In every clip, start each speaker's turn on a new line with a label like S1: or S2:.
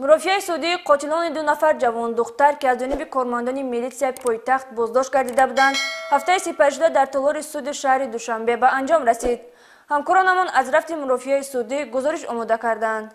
S1: Мурофиаи судии қотилони ду нафар ҷавондухтар, ки аз ҷониби кормандони милитсияи пойтахт боздошт гардида буданд, ҳафтаи сипаришуда дар толори суди шаҳри Душанбе ба анҷом расид. Ҳамкоронамон аз рафти мурофиаи судӣ гузориш омода карданд.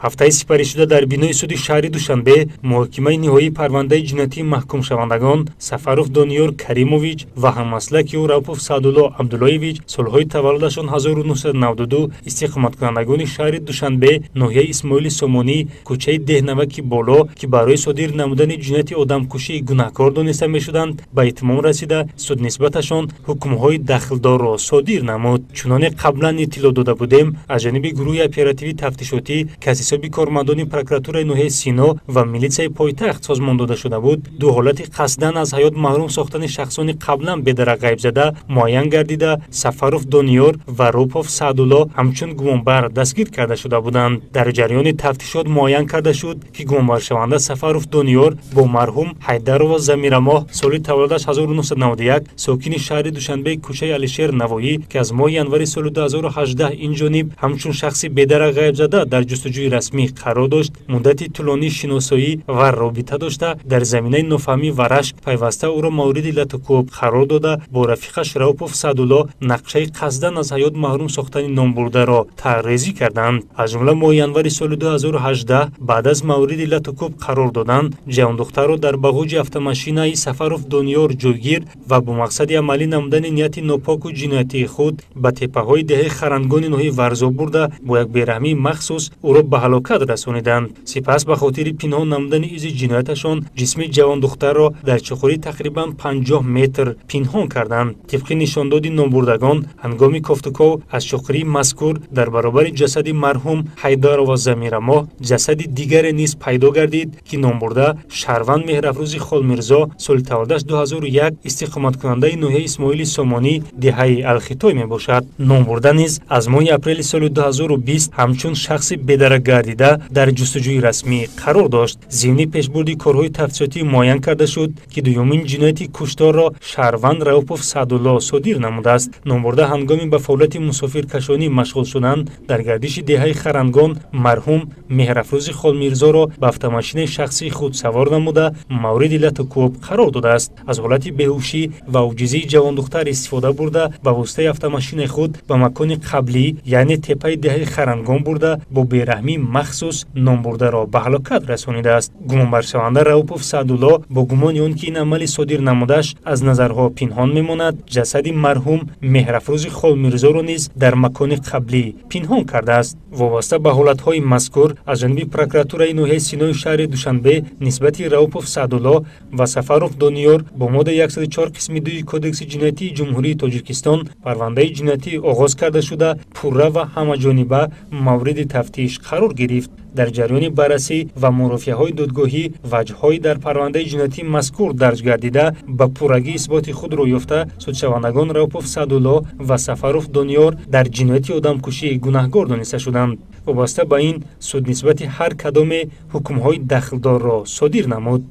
S2: Ҳафтаи сипаришуда дар бинои суди шаҳри Душанбе муҳокимаи ниҳоии парвандаи ҷиноятии маҳкумшавандагон Сафаров Дониёр Каримович ва ҳаммаслаки ӯ Раупов Саъдулло Абдуллоевич, солҳои таваллудашон 1992, истиқоматкунандагони шаҳри Душанбе, ноҳияи Исмоили Сомонӣ, кӯчаи Деҳнаваки Боло, ки барои содир намудани ҷинояти одамкушӣ гунаҳкор дониста мешуданд, ба итмом расида, суд нисбаташон ҳукмҳои дахлдорро содир намуд. Чуноне қаблан иттилоъ дода будем, аз ҷониби гурӯҳи оперативӣ тафтишотӣ, ки аз ҳисоби кормандони прокуратураи ноҳияи Сино ва милитсияи пойтахт созмон дода шуда буд, ду ҳолати қасдан аз ҳаёт маҳрум сохтани шахсони қаблан бедарак ғайбзада муайян гардида, Сафаров Дониёр ва Рупов Саъдулло ҳамчун гумонбар дастгир карда шуда буданд. Дар ҷараёни тафтишот муайян карда шуд, ки гумонбаршаванда Сафаров Дониёр бо марҳум Ҳайдарова Замирамоҳ, соли таваллудаш 1991, сокини шаҳри Душанбе, кӯчаи Алишер Навоӣ, ки аз моҳи январи соли 2018 ин ҷониб ҳамчун шахси бедарак ғайбзада дар ҷустуҷӯи расмӣ қарор дошт, муддати тӯлонии шиносоӣ ва робита дошта, дар заминаи нофаҳмӣ ва рашк пайваста ӯро мавриди латукӯб қарор дода, бо рафиқаш Раупов Саъдулло нақшаи қасдан аз ҳаёт маҳрум сохтани номбурдаро тарҳрезӣ карданд. Аз ҷумла моҳи январи соли 2018 баъд аз мавриди латукӯб қарор додан ҷавондухтарро дар бағоҷи автомашинаи Сафаров Дониёр ҷойгир ва бо мақсади амалӣ намудани нияти нопоку ҷиноятии худ ба теппаҳои деҳаи Харангони ноҳияи Варзоб бурда, бо як бераҳмии махсус ӯро ба ҳалокат расониданд. Сипас ба хотири пинҳон намудани изи ҷинояташон ҷисми ҷавондухтарро дар чуқурии тақрибан 50 метр пинҳон карданд. Тибқи нишондоди номбурдагон, ҳангоми кофтуков аз чуқурии мазкур дар баробари ҷасади марҳум Ҳайдарова Замирамоҳ ҷасади дигаре низ пайдо гардид, ки номбурда шаҳрванд Меҳрафрӯзи Холмирзо, соли таваллудаш 2001, истиқоматкунандаи ноҳияи Исмоили Сомонӣ, деҳаи Алхитой мебошад. Номбурда низ аз моҳи апрели соли 2020 ҳамчун шахси бедарак гардида дар ҷустуҷӯи расмӣ қарор дошт. Зимни пешбурди корҳои тафтишотӣ муайян карда шуд, ки дуюмин ҷинояти кушторро шаҳрванд Раупов Саъдулло содир намудааст. Номбурда ҳангоми ба фаъолияти мусофиркашонӣ машғул шудан дар гардиши деҳаи Харангон марҳум Меҳрафрӯзи Холмирзоро ба автомашинаи шахсии худ савор намуда, мавриди латукӯб қарор додааст. Аз ҳолати беҳушӣ ва оҷизии ҷавондухтар истифода бурда, ба воситаи автомашинаи худ ба макони қаблӣ, яъне теппаи деҳаи Харангон бурда, бо бераҳмии махсус номбурдаро ба ҳалокат расонидааст. Гумонбаршаванда Раупов Саъдулло бо гумони он ки ин амали содир намудаш аз назарҳо пинҳон мемонад, ҷасади марҳум Меҳрафрӯзи Холмирзоро низ дар макони қаблӣ пинҳон кардааст. Вобаста ба ҳолатҳои мазкур аз ҷониби прокуратураи ноҳияи Синои шаҳри Душанбе нисбати Раупов Саъдулло ва Сафаров Дониёр бо моддаи 104 қисми 2 Кодекси ҷиноятии Ҷумҳурии Тоҷикистон парвандаи ҷиноятӣ оғоз карда шуда, пурра ва ҳамаҷониба мавриди тафтиш қарор гирифт. Дар ҷараёни баррасӣ ва мурофиаҳои додгоҳӣ ваҷҳҳои дар парвандаи ҷиноятии мазкур дарҷ гардида, ба пуррагӣ исботи худро ёфта, судшавандагон Раупов Саъдулло ва Сафаров Дониёр дар ҷинояти одамкушӣ гунаҳгор дониста шуданд. Вобаста ба ин суд нисбати ҳар кадоме ҳукмҳои дахлдорро содир намуд.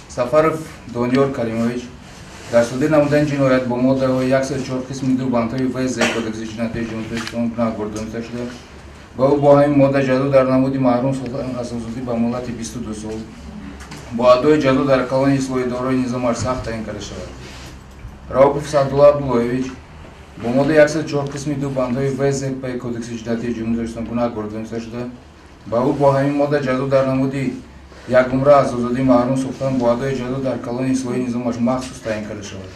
S3: Сафаров Дониёр Каримович дар содир намудани ҷиноят бо моддаҳои 104 қисми 2 бандҳои ВЗ Кодекси ҷиноятии Ҷумҳурии Тоҷикистон гунаҳгор дониста шуда, ба ӯ бо ҳамин модда ҷазо дар намуди маҳрум сохтан аз озодӣ ба муҳлати 22 сол бо адои ҷазо дар колонияи ислоҳии дорои низомаш сахт таъин карда шавад. Раупов Саъдулло Абдуллоевич бо моддаи 104 қисми 2 бандҳои ВЗП Кодекси ҷиноятии Ҷумҳурии Тоҷикистон гунаҳгор дониста шуда, ба ӯ бо ҳамин модда ҷазо дар намуди якумра аз озодӣ маҳрум сохтан бо адои ҷазо дар колонияи ислоҳии низомаш махсус таъин карда шавад.